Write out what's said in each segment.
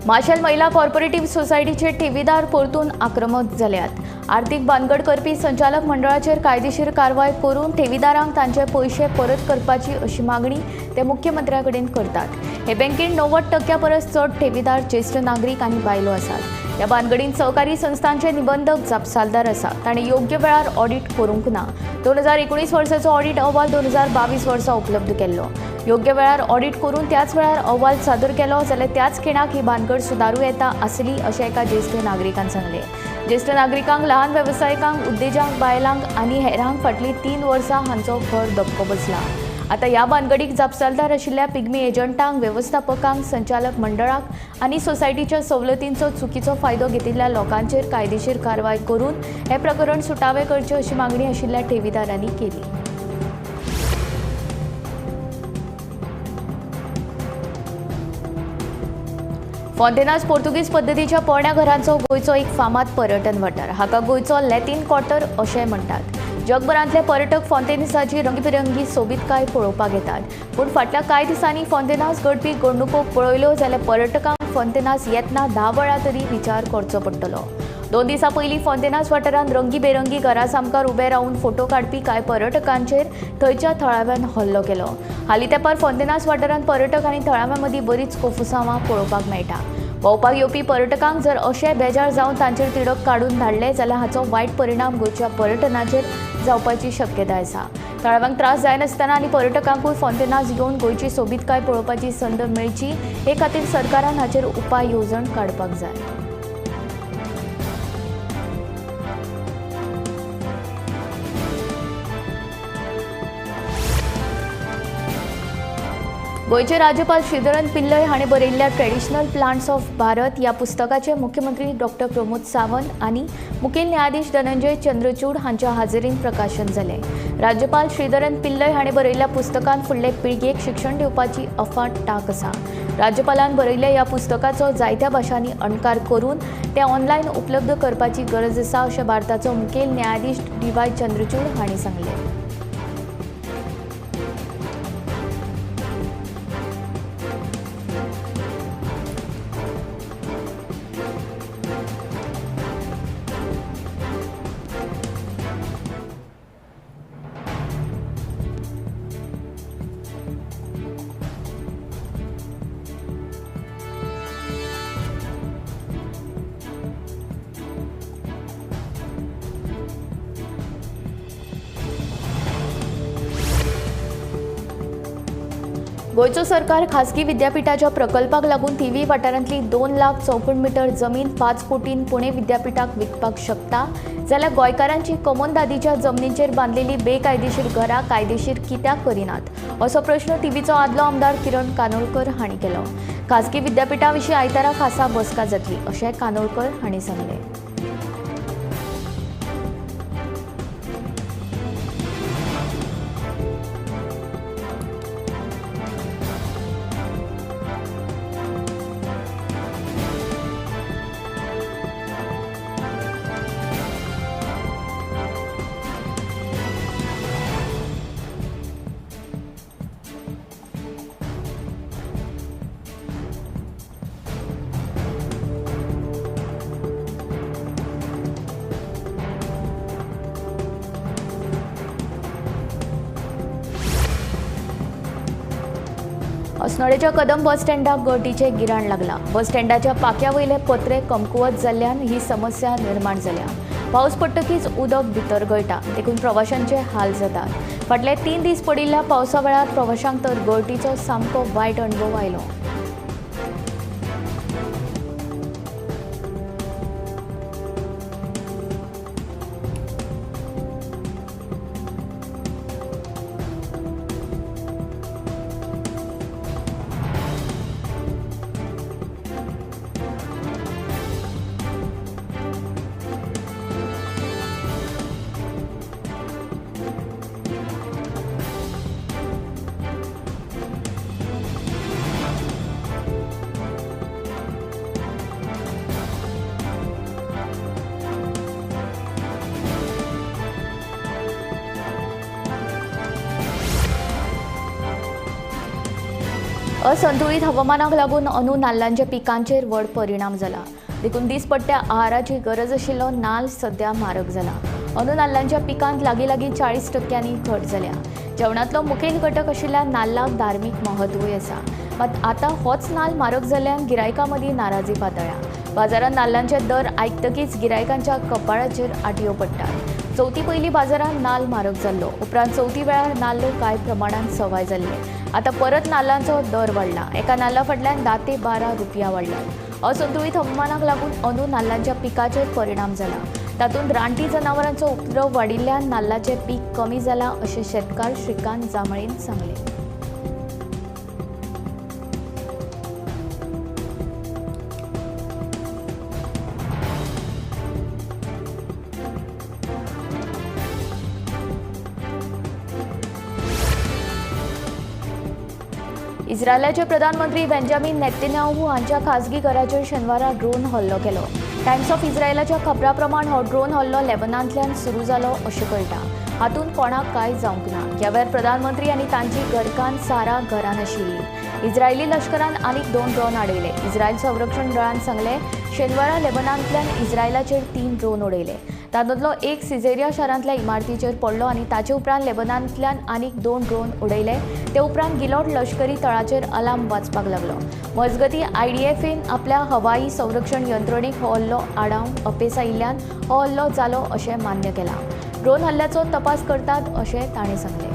माशेल महिला कॉर्पोरेटिव्ह सोसायटीचे ठेवीदार परतून आक्रमक जाल्यात. आर्थिक भानगड करपी संचालक मंडळाचेर कायदेशीर कारवाय करून ठेवीदारांक तांचे पयशे परत करपाची अशी मागणी ते मुख्यमंत्र्या कडेन करतात. हे बँकेन 90% परस चड ठेवीदार ज्येश्ठ नागरीक आनी बायलो आसात. ह्या भानगडीन सहकारी संस्थांचे निबंधक जापसालदार आसा. ताणें योग्य वेळार ऑडिट करूंक ना. 2019 वर्साचो ऑडिट अहवाल 2022 वर्सा उपलब्ध केल्लो. योग्य वेळार ऑडिट करून त्याच वेळार अहवाल सादर केलो जाल्यार त्याच खिणाक ही भानगड सुदारूं येता आसली अशें एका ज्येश्ठ नागरिकान सांगलें. ज्येश्ठ नागरिकांक, लहान वेवसायिकांक, उद्देजांक, बायलांक आनी हेरांक फाटलीं 3 वर्सां हांचो खर धपको बसला. आतां ह्या भानगडीक जापसालदार आशिल्ल्या पिग्मी एजंटांक, वेवस्थापकांक, संचालक मंडळाक आनी सोसायटीच्या सवलतींचो चुकीचो फायदो घेतिल्ल्या लोकांचेर कायदेशीर कारवाय करून हें प्रकरण सुटावें करचें अशी मागणी आशिल्ल्या ठेवीदारांनी केली. फोंतेनास पोर्तुगीज पद्दतीच्या पोरण्या घरांचो गोंयचो एक फामाद पर्यटन वाठार. हाका गोंयचो लॅटीन क्वार्टर अशें म्हणटात. जगभरांतले पर्यटक फोंतेनासाची रंगबिरंगी सोबीतकाय पळोवपाक येतात. पूण फाटल्या कांय दिसांनी फोंतेनास घडपी घडणुको पळयल्यो जाल्यार पर्यटकांक फोंतेनास येतना 10 वेळा तरी विचार करचो पडटलो. 2 दिसां पयलीं फोंतेनास वाठारांत रंगीबेरंगी घरा सामकार उबे रावन फोटो काडपी कांय पर्यटकांचेर थंयच्या थळाव्यान हल्लो केलो. हालीं तेंपार फोंतेनास वाठारांत पर्यटक आनी थळाव्यां मदीं बरीच कोफुसांवां पळोवपाक मेळटा. भोंवपाक येवपी पर्यटकांक जर अशे बेजार जावन तांचेर तिडक काडून धाडले जाल्यार हाचो वायट परिणाम गोंयच्या पर्यटनाचेर जावपाची शक्यताय आसा. थळाव्यांक त्रास जायनासतना आनी पर्यटकांकूय फोंतेनास येवन गोंयची सोबीतकाय पळोवपाची संद मेळची हे खातीर सरकारान हाचेर उपाय येवजण काडपाक जाय. गोंयचे राज्यपाल श्रीधरन पिल्लय हाणें बरयिल्ल्या ट्रेडिशनल प्लांट्स ऑफ भारत ह्या पुस्तकाचे मुख्यमंत्री डॉक्टर प्रमोद सावंत आनी मुखेल न्यायाधीश धनंजय चंद्रचूड हांच्या हाजेरीन प्रकाशन जालें. राज्यपाल श्रीधरन पिल्लय हाणें बरयिल्ल्या पुस्तकान फुडले पिळगेक शिक्षण दिवपाची अफाट तांक आसा. राज्यपालान बरयिल्ल्या ह्या पुस्तकाचो जायत्या भाशांनी अणकार करून तें ऑनलायन उपलब्ध करपाची गरज आसा अशें भारताचो मुखेल न्यायाधीश डी.वाय. चंद्रचूड हांणी सांगलें. गोंयचो सरकार खासगी विद्यापीठाच्या प्रकल्पाक लागून थिवी वाठारांतली 2 लाख चौखण मिटर जमीन 5 कोटीन पुणे विद्यापीठाक विकपाक शकता जाल्यार गोंयकारांची कमोनदादीच्या जमनीचेर बांदलेली बेकायदेशीर घरां कायदेशीर कित्याक करिनात असो प्रश्न थिवीचो आदलो आमदार किरण कानोळकर हांणी केलो. खासगी विद्यापीठा विशीं आयतारा खासा बसका जातली अशें कानोळकर हांणी सांगलें. अस्नोडेच्या कदम बस स्टँडाक गळटीचें गिराण लागलां. बस स्टँडाच्या पाक्या वयले पत्रे कमकुवत जाल्ल्यान ही समस्या निर्माण जाल्या. पावस पडटकीच उदक भितर गळटा, देखून प्रवाशांचे हाल जातात. फाटले 3 दीस पडिल्ल्या पावसा वेळार प्रवाशांक तर गळटीचो सामको वायट अणभव आयलो. असंतुळीत हवामानाक लागून अंदू नाल्लांच्या पिकांचेर व्हड परिणाम जाला. देखून दिसपट्ट्या आहाराची गरज आशिल्लो नाल्ल सध्या म्हारग जाला. अंदू नाल्लांच्या पिकांत लागीं लागीं 40% घट जाल्या. जेवणांतलो मुखेल घटक आशिल्ल्या नाल्लाक धार्मीक म्हत्वूय आसा. मात आतां होच नाल्ल म्हारग जाल्ल्यान गिरायकां मदीं नाराजी पातळ्ळ्या. बाजारांत नाल्लांचे दर आयकतकीच गिरायकांच्या कपाळाचेर आटयो पडटात. चवथी पयलीं बाजारांत नाल्ल म्हारग जाल्लो, उपरांत चवथी वेळार नाल्ल कांय प्रमाणांत सवाय जाल्ले. आतां परत नाल्लांचो दर वाडला. एका नाल्ला फाटल्यान 10 ते 12 रुपया वाडल्यात. असंतुळीत हवामानाक लागून अंदू नाल्लांच्या पिकाचेर परिणाम जाला. तातूंत रानटी जनावरांचो उपद्रव वाडिल्ल्यान नाल्लाचें पीक कमी जालां अशें शेतकार श्रीकांत जांभळेन सांगलें. इस्रायलाचे प्रधानमंत्री बेंजामिन नेतन्याहू हांच्या खासगी घराचेर शेनवारा ड्रोन हल्लो केलो. टायम्स ऑफ इस्रायलाच्या खबरा प्रमाण हो ड्रोन हल्लो लेबनांतल्यान सुरू जालो अशें कळटा. हातूंत कोणाक कांय जावंक ना. ह्या वेळार प्रधानमंत्री आनी तांची घरकान्न सारा घरान आशिल्ली. इस्रायली लश्करान आनीक 2 ड्रोन आडयले. इस्रायल संरक्षण दळान सांगलें, शेनवारा लेबनांतल्यान इस्रायलाचेर 3 ड्रोन उडयले. तातूंतलो एक सिझेरिया शारांतल्या इमारतीचेर पडलो आनी ताचे उपरांत लेबनांतल्यान आनीक 2 ड्रोन उडयले. ते उपरांत गिलोट लश्करी तळाचेर अलार्म वाजपाक लागलो. मजगतीं आयडीएफएन आपल्या हवाई संरक्षण यंत्रणेक हो हल्लो आडावंक अपेस आयिल्ल्यान हो हल्लो जालो अशें मान्य केलां. ड्रोन हल्ल्याचो तपास करतात अशें ताणें सांगलें.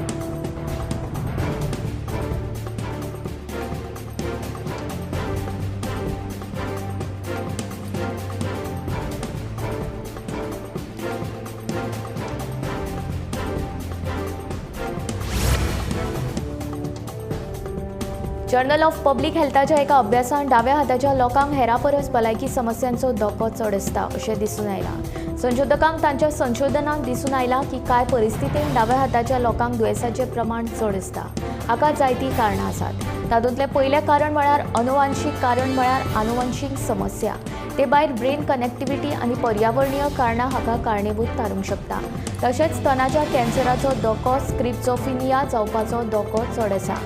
जर्नल ऑफ पब्लिक हेल्थाच्या एका अभ्यासांत डाव्या हाताच्या लोकांक हेरा परस भलायकी समस्यांचो धोको चड आसता अशें दिसून आयलां. संशोधकांक तांच्या संशोधनांत दिसून आयलां की कांय परिस्थितींत डाव्या हाताच्या लोकांक दुयेंसाचें प्रमाण चड आसता. हाका जायतीं कारणां आसात. तातूंतलें पयलें कारण म्हळ्यार अनुवांशीक कारण म्हळ्यार आनुवंशीक समस्या. ते भायर ब्रेन कनेक्टिविटी आनी पर्यावरणीय कारणां हाका कारणीभूत थारूंक शकता. तशेंच स्तनाच्या कॅन्सराचो धोको, स्क्रिप्झोफिनिया जावपाचो धोको चड आसा.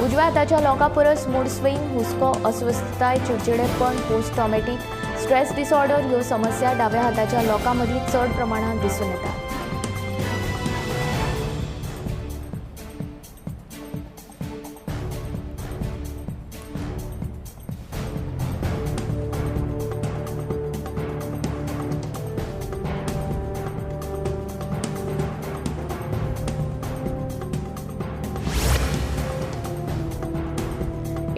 उजव्या हाताच्या लोकां परस मूड स्विंग, हुस्को, अस्वस्थताय, चिडचिडेपण, पोस्ट ट्रॉमॅटीक स्ट्रेस डिसऑर्डर ह्यो समस्या डाव्या हाताच्या लोकां मदीं चड प्रमाणांत दिसून येतात.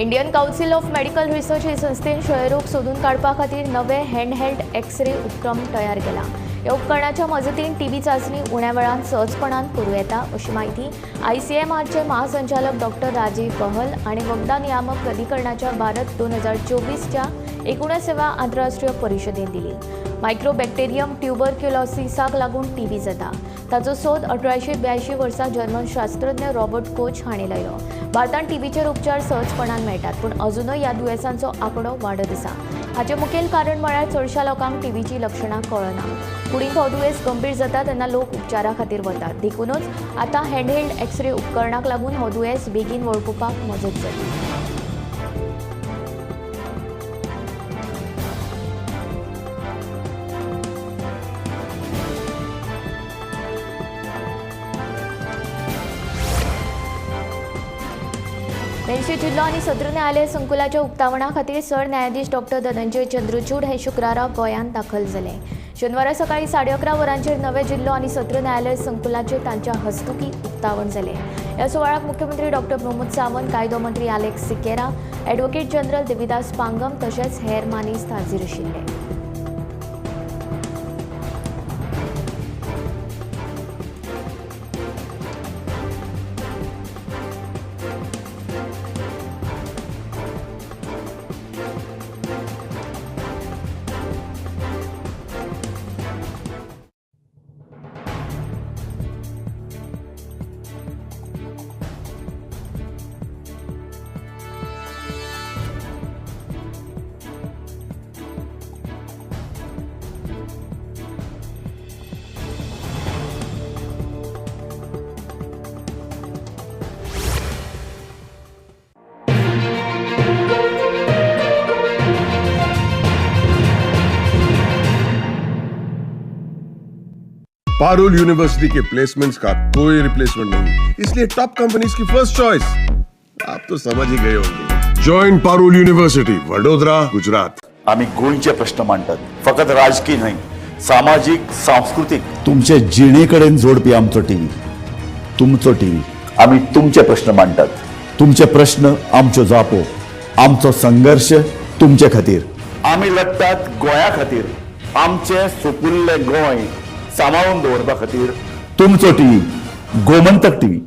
Indian Council of Medical Research हे संस्थेन क्षयरोग सोदून काडपा खातीर नवे हँडहेल्ड एक्सरे उपक्रम तयार केला. ह्या उपकरणाच्या मजतीन टीबी चांचणी उण्या वेळान सहजपणान करूं येता अशी माहिती आयसीएमआरचे महासंचालक डॉक्टर राजीव बहल आनी वखदां नियामक प्राधिकरणाच्या भारत 2024च्या 19व्या आंतरराष्ट्रीय परिशदेन दिली. मायक्रोबॅक्टेरियम ट्युबरक्युलोसिसाक लागून टीबी जाता. ताचो सोद 1882 वर्सा जर्मन शास्त्रज्ञ रॉबर्ट कोच हाणें लायलो. भारतांत टीबीचेर उपचार सहजपणान मेळटात, पूण अजुनूय ह्या दुयेंसांचो आंकडो वाडत आसा. हाचें मुखेल कारण म्हळ्यार चडशा लोकांक टीबीचीं लक्षणां कळना. कुडींत हो दुयेंस गंभीर जाता तेन्ना लोक उपचारा खातीर वतात. देखूनच आतां हँडहेल्ड एक्सरे उपकरणाक लागून हो दुयेंस बेगीन वळखुपाक मजत जाता. मेरशे जिल्लो आनी सत्र न्यायालय संकुलाच्या उक्तावणा खातीर सरन्यायाधीश डॉक्टर धनंजय चंद्रचूड हे शुक्रारा गोंयांत दाखल जाले. शेनवारा सकाळी 11:30 वरांचेर नवे जिल्लो आनी सत्र न्यायालय संकुलाचे तांच्या हस्तुकी उक्तावण जालें. ह्या सुवाळ्याक मुख्यमंत्री डॉक्टर प्रमोद सावंत, कायदो मंत्री Alex Sequeira, advocate general Devidas Pangam तशेंच हेर मानेस्त हाजीर आशिल्ले. पारुल यूनिवर्सिटी के प्लेसमेंट्स का कोई रिप्लेसमेंट नहीं, इसलिए टॉप कंपनीज की फर्स्ट चॉइस। आप तो समझ ही गए होंगे। Join Parul university, Vadodara, Gujarat. आम्ही गोंयचे प्रश्न मांडटात, फकत राजकीय न्हय, सामाजीक, सांस्कृतीक, तुमचे जिणे कडेन जोडपी आमचो टीव्ही, तुमचो टीव्ही। आम्ही तुमचे प्रश्न मांडटात, तुमचे प्रश्न आमच्यो जापो, आमचो संघर्ष तुमचे खातीर। आमी लढटात गोंया खातीर, आमचें सुपुल्लें गोंय सांबाळून दवरपा खातीर। तुमचो टीव्ही, गोमंतक टीव्ही।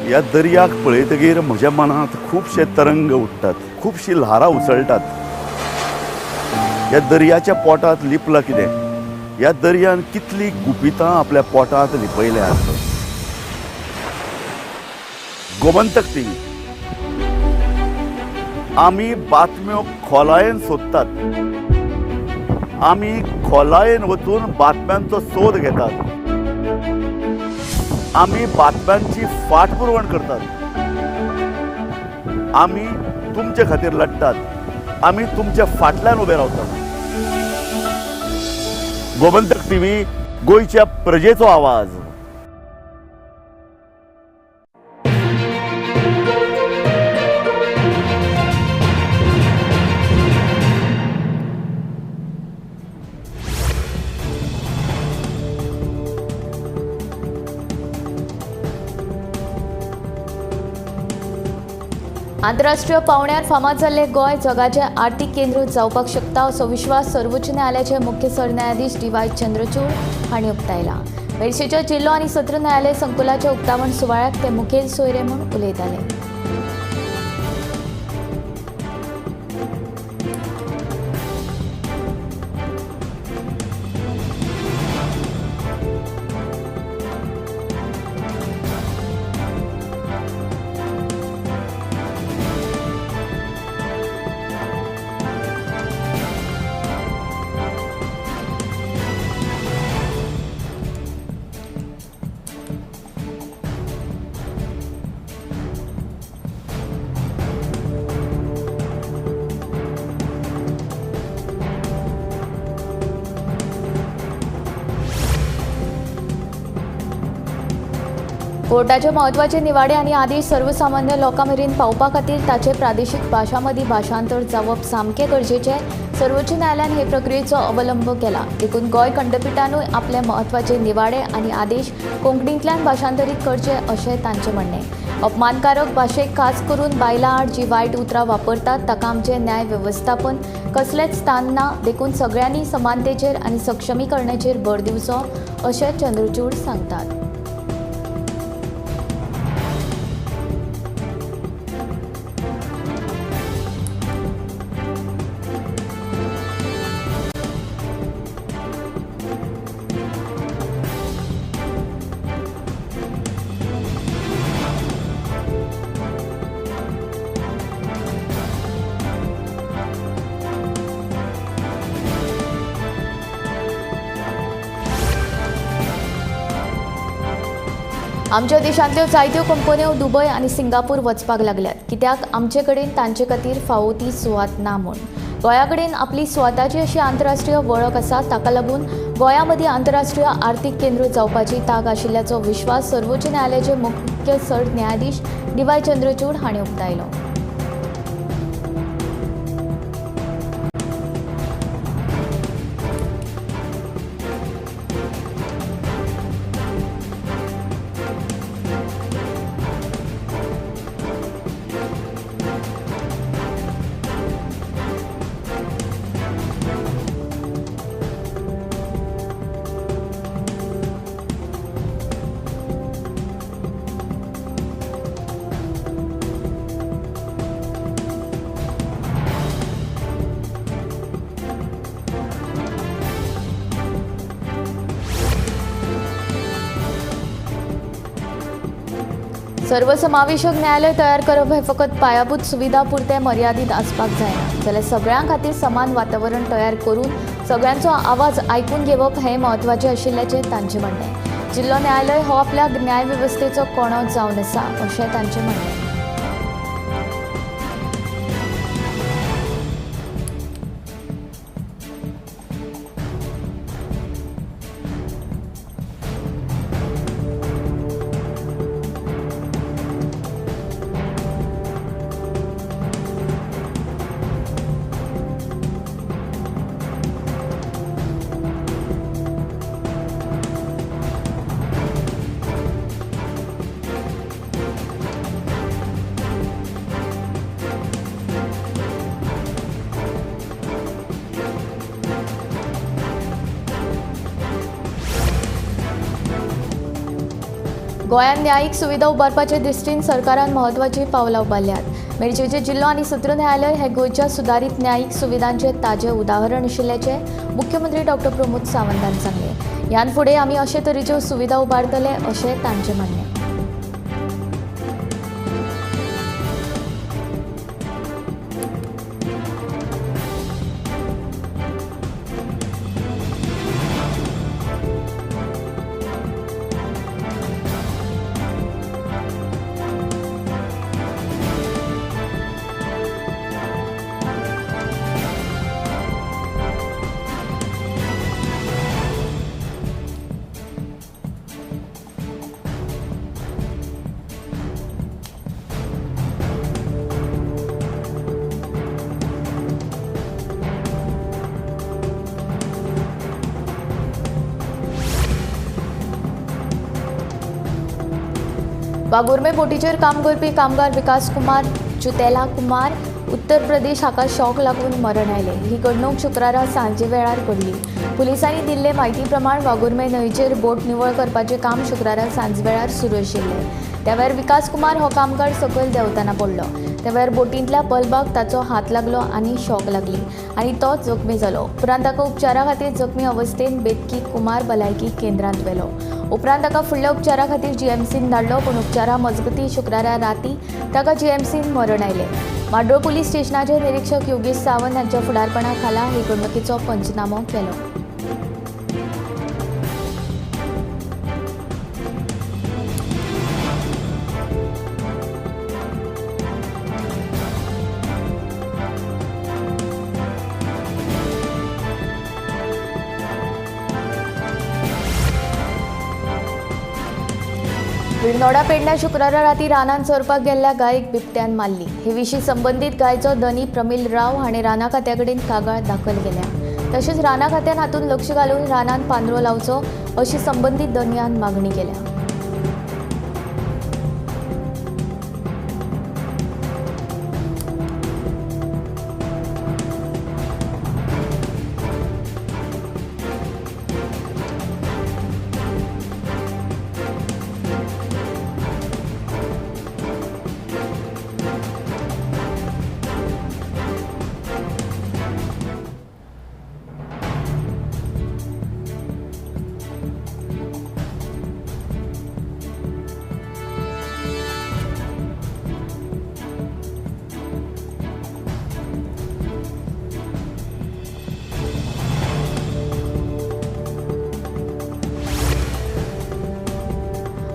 ह्या दर्याक पळयतगीर म्हज्या मनांत खुबशे तरंग उठ्ठात, खुबशीं ल्हारां उसळटात। ह्या दर्याच्या पोटांत लिपलां कितें? ह्या दर्यान कितलीं गुपितां आपल्या पोटांत लिपयल्यांत? गोमंतक टीव्ही, आमी बातम्यो खोलायेन सोदतात, आमी खोलायेन वचून बातम्यांचो सोद घेतात, आमी बातम्यांची फाटपुरवण करतात, आमी तुमचे खातीर लढटात, आमी तुमच्या फाटल्यान उबे रावतात। गोमंतक टीव्ही, गोंयच्या प्रजेचो आवाज। आंतरराष्ट्रीय पावंड्यार फामाद जाल्ले गोंय जगाचें आर्थिक केंद्र जावपाक शकता असो विश्वास सर्वोच्च न्यायालयाचे मुख्य सरन्यायाधीश डी वाय चंद्रचूड हांणी उक्तायला। मेरशेच्या जिल्लो आनी सत्र न्यायालय संकुलाच्या उक्तावण सुवाळ्याक ते मुखेल सोयरे म्हूण उलयताले। कोर्टाचे म्हत्वाचे निवाडे आनी आदेश सर्वसामान्य लोकां मेरेन पावपा खातीर ताचे प्रादेशीक भाशां मदीं भाशांतर जावप सामकें गरजेचें। सर्वोच्च न्यायालयान हे प्रक्रियेचो अवलंब केला, देखून गोंय खंडपिठानूय आपले म्हत्वाचे निवाडे आनी आदेश कोंकणींतल्यान भाशांतरीत करचे अशें तांचें म्हणणें। अपमानकारक भाशेक खास करून बायलां आड जी वायट उतरां वापरतात ताका आमचें न्याय वेवस्थापन कसलेंच स्थान ना, देखून सगळ्यांनी समानतेचेर आनी सक्षमीकरणाचेर भर दिवचो अशें चंद्रचूड सांगतात। आमच्या देशांतल्यो जायत्यो कंपन्यो दुबय आनी सिंगापूर वचपाक लागल्यात, कित्याक आमचे कडेन तांचे खातीर फावो ती सुवात ना म्हूण। गोंया कडेन आपली स्वताची अशी आंतरराष्ट्रीय वळख आसा, ताका लागून गोंया मदीं आंतरराष्ट्रीय आर्थिक केंद्र जावपाची तांक आशिल्ल्याचो विश्वास सर्वोच्च न्यायालयाचे मुख्य सरन्यायाधीश डी वाय चंद्रचूड हांणी उक्तायलो। सर्वसमावेशक न्यायालय तयार करप हे फकत पायाभूत सुविधा पुरते मर्यादीत आसपाक जायना, जाल्यार सगळ्यां खातीर समान वातावरण तयार करून सगळ्यांचो आवाज आयकून घेवप हें म्हत्वाचें आशिल्ल्याचें तांचें म्हणणें। जिल्लो न्यायालय हो आपल्या न्यायवेवस्थेचो कोणो जावन आसा अशें तांचें म्हणणें। गोंयांत न्यायीक सुविधा उबारपाचे दृश्टीन सरकारान म्हत्वाचीं पावलां उबारल्यात। मिरजेचे जिल्लो आनी सत्र न्यायालय हे गोंयच्या सुदारीत न्यायीक सुविधांचें ताजें उदाहरण आशिल्ल्याचें मुख्यमंत्री डॉक्टर प्रमोद सावंतान सांगलें। ह्यान फुडें आमी अशे तरेच्यो सुविधा उबारतले अशें तांचें म्हणणें। वागुर्मे बोटीचेर काम करपी कामगार विकास कुमार जुतेला कुमार उत्तर प्रदेश हाका शॉक लागून मरण आयलें। ही घडणूक शुक्रारा सांजे वेळार घडली। पुलिसांनी दिल्ले म्हायती प्रमाण वागुर्मे न्हंयचेर बोट निवळ करपाचें काम शुक्रारा सांजवेळार सुरू आशिल्लें। त्या वेळार विकास कुमार हो कामगार सकयल देंवतना पडलो। त्या वेळार बोटींतल्या बल्बाक ताचो हात लागलो आनी शॉक लागली आनी तो जखमी जालो। उपरांत ताका उपचारा खातीर जखमी अवस्थेंत बेतकी कुमार भलायकी केंद्रांत व्हेलो। उपरांत ताका फुडल्या उपचारा खातीर जीएमसीन धाडलो, पूण उपचारा मजगती शुक्रारा राती ताका जीएमसीन मरण आयलें। म्हाड्डोळ पुलीस स्टेशनाचे निरीक्षक योगेश सावंत हांच्या फुडारपणा खाला हे घडणुकेचो पंचनामो केलो। विर्नोडा पेडण्या शुक्रारा राती रानांत चरपाक गेल्ल्या गायक बिबट्यान मारली। हे विशीं संबंदीत गायचो धनी प्रमील राव हाणें राना खात्या कडेन कागाळ दाखल केल्या। तशेंच राना खात्यान हातूंत लक्ष घालून रानांत पांदरो लावचो अशी संबंदीत धनयान मागणी केल्या।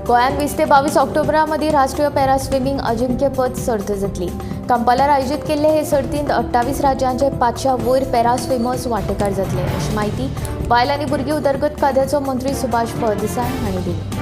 गोंयांत 20 ते 22 ऑक्टोबरा मदीं राष्ट्रीय पॅरा स्विमींग अजिंक्यपद सर्त जातली। कंपालार आयोजीत केल्ले हे सर्तींत 28 राज्यांचे 500 वयर पॅरा स्विमर्स वांटेकार जातले अशी म्हायती बायल आनी भुरगीं उदरगत खात्याचो मंत्री सुभाष फळदेसाय हांणी दिली।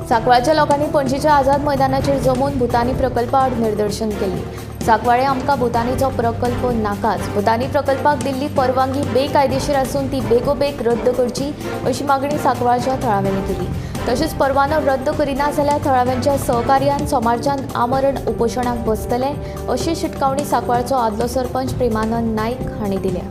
सांकवाळच्या लोकांनी पणजीच्या आझाद मैदानाचेर जमून भूतानी प्रकल्पा आड निदर्शन केली। सांकवाळे आमकां भूतानीचो प्रकल्प नाकाच, भूतानी प्रकल्पाक दिल्ली परवानगी बेकायदेशीर आसून ती बेगोबेग रद्द करची अशी मागणी सांकवाळच्या थळाव्यांनी केली। तशेंच परवानो रद्द करिना जाल्यार थळाव्यांच्या सहकार्यान सोमारच्यान आमरण उपोशणाक बसतले अशी शिटकावणी सांकवाळचो आदलो सरपंच प्रेमानंद नायक हांणी दिल्या।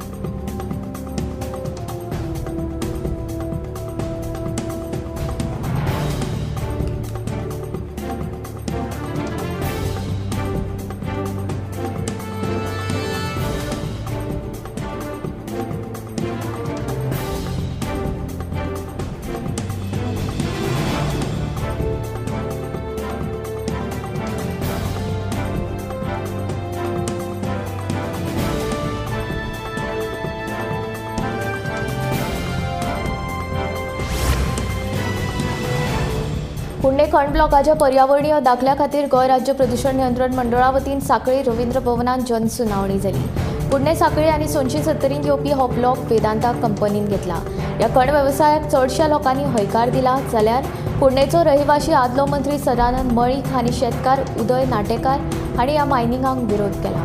कुडणे खण ब्लॉकाच्या पर्यावरणीय दाखल्या खातीर गोंय राज्य प्रदूषण नियंत्रण मंडळा वतीन सांखळी रवींद्र भवनांत जनसुनावणी जाली। कुडणे सांखळी आनी सोनशी सत्तरींत येवपी हो ब्लॉक वेदांता कंपनीन घेतला। ह्या खण वेवसायाक चडश्या लोकांनी हयकार दिला, जाल्यार कुडणेचो रहिवाशी आदलो मंत्री सदानंद मळीक आनी शेतकार उदय नाटेकार हांणी ह्या मायनिंगाक विरोध केला।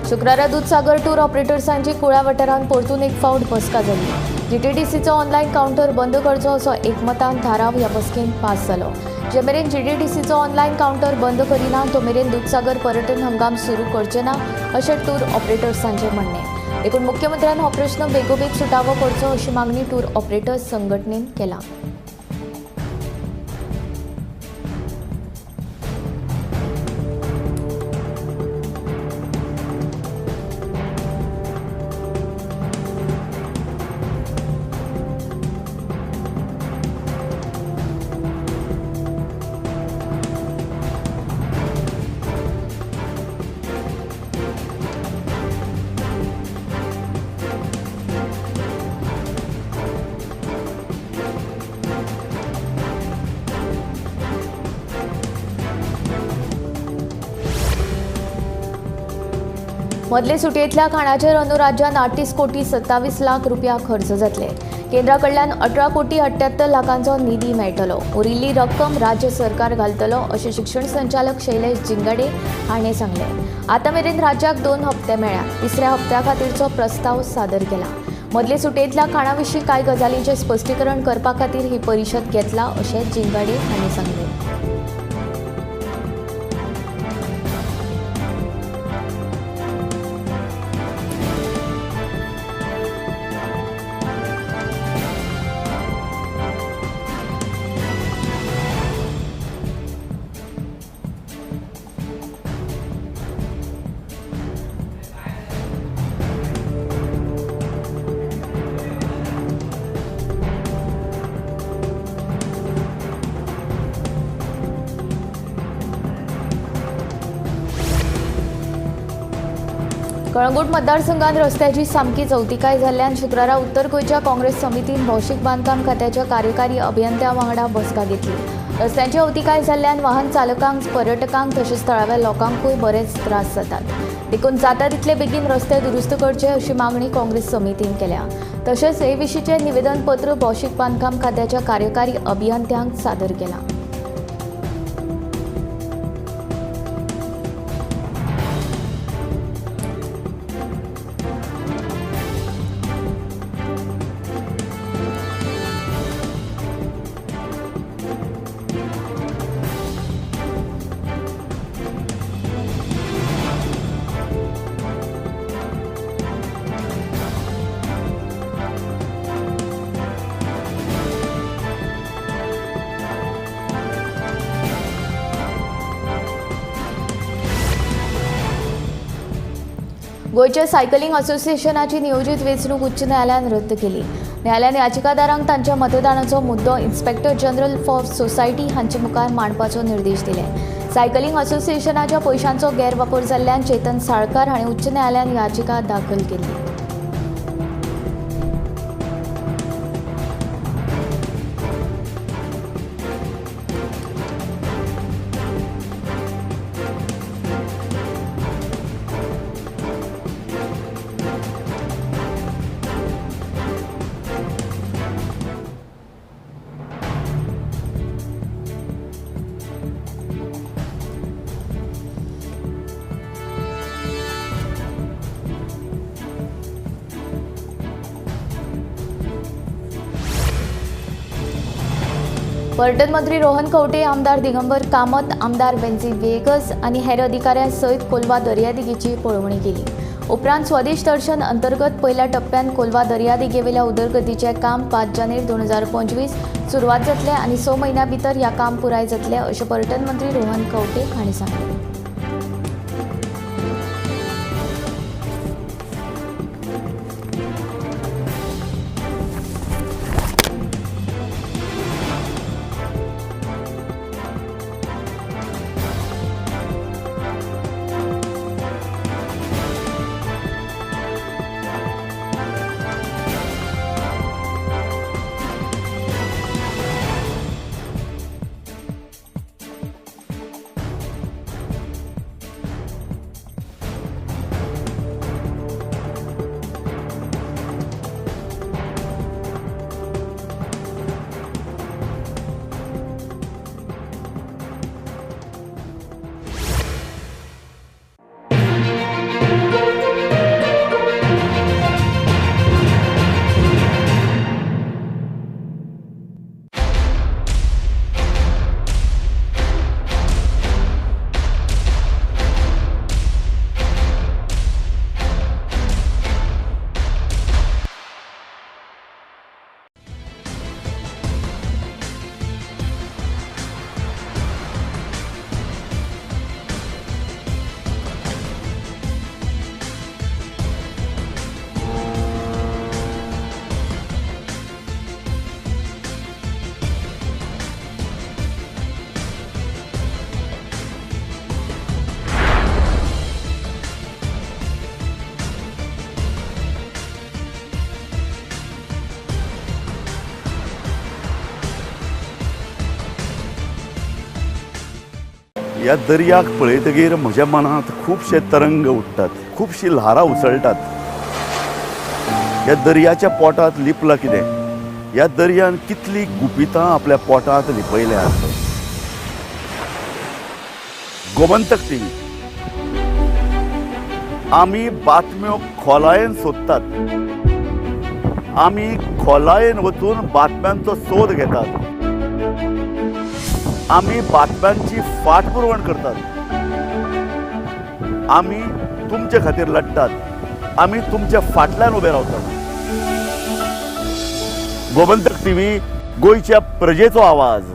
शुक्रारा दूधसागर टूर ऑपरेटर्सांची कुळा वाठारांत परतून एक फावट बसका जाली। जीटीडीसीचो ऑनलायन कावंटर बंद करचो असो एकमतान थाराव ह्या बसकेंत पास जालो। जे मेरेन जीटीडीसीचो ऑनलायन कावंटर बंद करिना तो मेरेन दूधसागर पर्यटन हंगाम सुरू करचे ना अशें टूर ऑपरेटर्सांचें म्हणणें। देखून मुख्यमंत्र्यान हो प्रश्न बेगोबेग सुटावो करचो अशी मागणी टूर ऑपरेटर्स संघटनेन केला। मदले सुटयेंतल्या खाणाचेर अंदू राज्यांत 38 कोटी 27 लाख रुपया खर्च जातले। केंद्रा कडल्यान 18 कोटी 78 लाखांचो निधी मेळटलो। उरिल्ली रक्कम राज्य सरकार घालतलो अशें शिक्षण संचालक शैलेश जिंगाडे हाणें सांगलें। आतां मेरेन राज्याक 2 हप्ते मेळ्ळ्या, तिसऱ्या हप्त्या खातीरचो प्रस्ताव सादर केला। मदले सुटयेंतल्या खाणा विशीं कांय गजालींचें स्पश्टीकरण करपा खातीर ही परिशद घेतला अशें जिंगाडे हांणी सांगलें। कळंगूट मतदारसंघात रस्त्याची सामकी चवतिकाय जाल्ल्यान शुक्रारा उत्तर गोंयच्या काँग्रेस समितीन भौशीक बांदकाम खात्याच्या कार्यकारी अभियंत्या वांगडा बसका घेतली। रस्त्यांची अवतिकाय जाल्ल्यान वाहन चालकांक, पर्यटकांक तशेंच थळाव्या लोकांकूय बरेच त्रास जातात। देखून जाता तितले बेगीन रस्ते दुरुस्त करचे अशी मागणी काँग्रेस समितीन केल्या। तशेंच हे विशींचें निवेदनपत्र भौशीक बांदकाम खात्याच्या कार्यकारी अभियंत्यांक सादर केलां। गोंयच्या सायकलिंग असोसिएशनाची नियोजीत वेंचणूक उच्च न्यायालयान रद्द केली. न्यायालयान याचिकादारांक तांच्या मतदानाचो मुद्दो इन्स्पेक्टर जनरल फॉर सोसायटी हांचे मुखार मांडपाचो निर्देश दिले. सायकलिंग असोसिएशनाच्या पयशांचो गैरवापर जाल्ल्यान चेतन साळकार हांणी उच्च न्यायालयान याचिका दाखल केली. पर्यटन मंत्री रोहन खंवटे, आमदार दिगंबर कामत, आमदार वेन्झी व्हिएगस आनी हेर अधिकाऱ्यां सयत कोलवा दर्यादेगेची पळोवणी केली. उपरांत स्वदेश दर्शन अंतर्गत पयल्या टप्प्यान कोलवा दर्यादेगेवेल्या उदरगतीचें काम 5 जानेर 2025 सुरवात जातलें आनी 6 म्हयन्यां भितर ह्या काम पुराय जातलें अशें पर्यटन मंत्री रोहन खंवटे हांणी सांगलें. ह्या दर्याक पळयतगीर म्हज्या मनांत खुबशे तरंग उठ्ठात, खुबशी ल्हारां उसळटात. ह्या दर्याच्या पोटांत लिपलां कितें? ह्या दर्यान कितली गुपितां आपल्या पोटांत लिपयल्यात. गोमंतक टीव्ही आमी बातम्यो खोलायेन सोदतात, आमी खोलायेन वचून बातम्यांचो सोद घेतात, आमी बातम्यांची फाटपुरवण करतात, आमी तुमचे खातीर लढतात, आमी तुमच्या फाटल्यान उबे रावतात. गोमंतक टीव्ही, गोंयच्या प्रजेचो आवाज.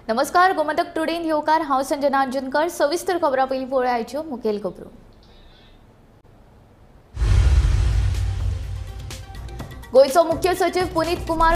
नमस्कार, गोमंतक टुडेन येवकार. हांव संजना अंजनकर. सविस्तर खबरां पयलीं पळोवया आयच्यो मुखेल खबरो. गोंयचो मुख्य सचिव पुनीत कुमार